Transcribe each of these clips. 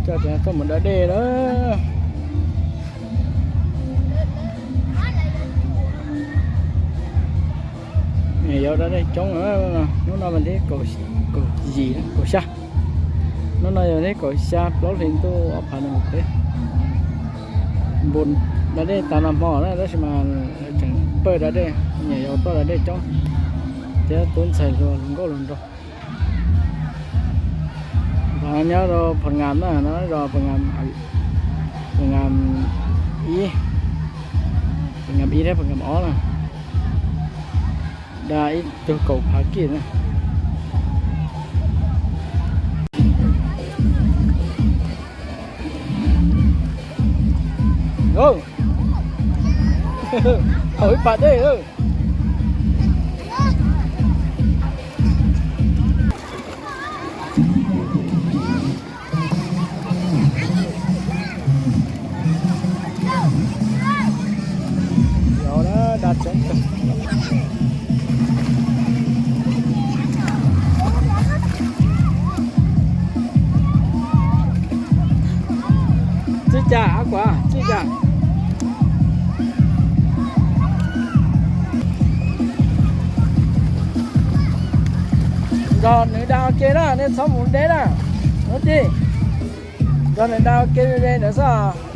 Cov tuaj mus da dej lawm. Nyuam yaus da dej coob, hnub no mas thib kaum yim, kaum xya. Hnub no yog thib kaum xya plaub hli ntuj ob phav nees nkaum peb. Npus da dej tas nag hmo na tab sis mas tseem pawg da dej, nyuam yaus tuaj da dej coob thiab tub ntxhais hluas nkauj hluas nraug. Nyob rau Pham Ngam na, no zos Pham Ngam, Pham Ngam ib, Pham Ngam ib thiab Pham Ngam ob na. Da ib tug kaum phav kij na. Haus ib pas dej. Txij cas, Ab Kuam, txij cas? Nrog nws da ua ke na, nej txhob mus deb na. Ua tij, nrog nws da ua ke me me ntawd xwb.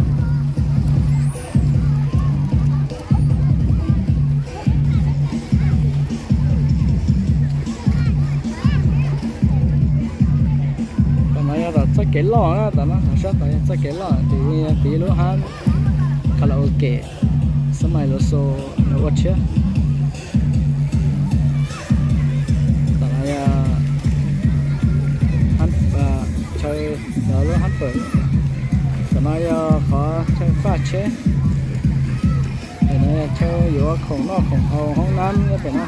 Tom no yog tom txoj kev loj na, tom no tom sab tod yog txoj kev loj, tim yog tim lub hab karaoke, xab mais los xo los ua tshiab. Tom no yog chaw, lub hab fawm. Tom no yog qhov chaw faj tsheb. Pem no yog chaw yuav khoom noj khoom haus hoob nab nyob pem no.